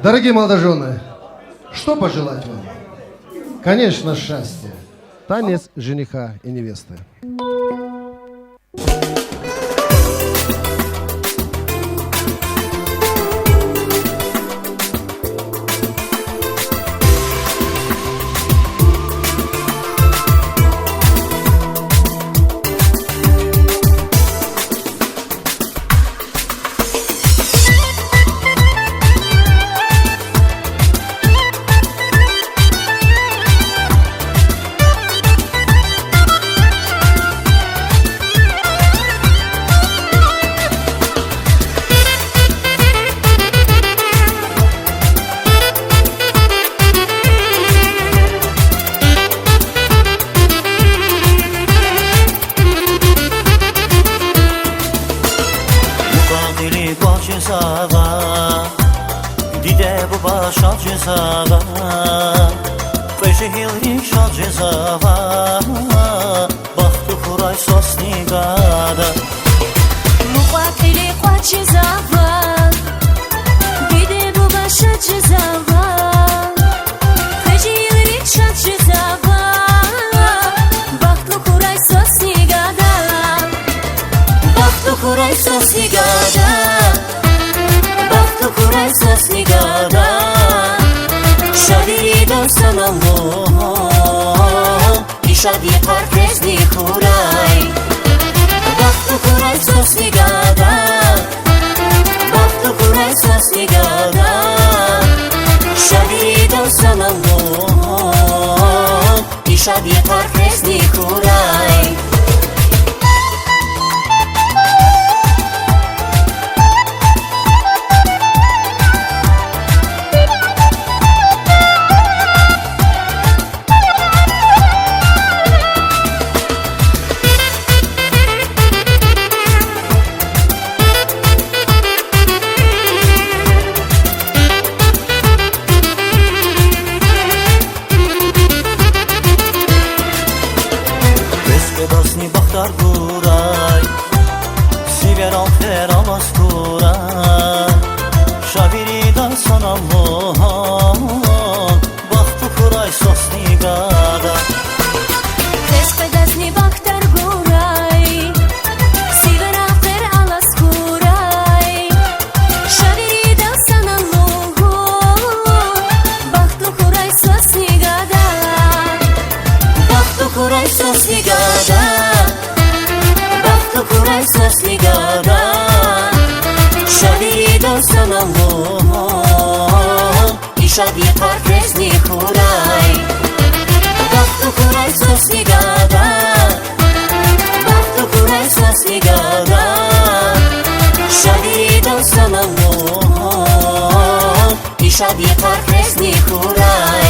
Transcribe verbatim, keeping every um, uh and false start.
Дорогие молодожёны, что пожелать вам? Конечно, счастья. Танец жениха и невесты. Мукьва-кьили кӀватӀ жезава, диде-буба шад жезава, кьве жегьилри шад жезава, бахтлу хьурай свас ни гада. Мукьва-кьили кӀватӀ жезава, диде-буба шад жезава, кьве жегьилри шад жезава, бахтлу хьурай свас ни гада. Бахтлу хьурай свас ни гада, бахтлу хьурай свас ни гада, шад ирид санал лугьун, и шад йикъар квез ни хьурай. Бахтлу хьурай свас ни гада, бахтлу хьурай свас ни гада, шад ирид санал лугьун, и шад йикъар квез ни хьурай. Квез къведазни бахтар гурай, сивер алхер алаз хьурай, шад ирид санал лугьун, бахтлу хьурай свас ни гада. Квез къведазни бахтар гурай, сивер алхер алаз хьурай, шад ирид санал лугьун, бахтлу хьурай свас ни гада. Бахтлу хьурай свас ни гада, бахтлу хьурай свас ни гада, шад ирид санал лугьун, и шад йикъар квез ни хьурай. Бахтлу хьурай свас ни гада, бахтлу хьурай свас ни гада, шад ирид санал лугьун, и шад йикъар квез ни хьурай.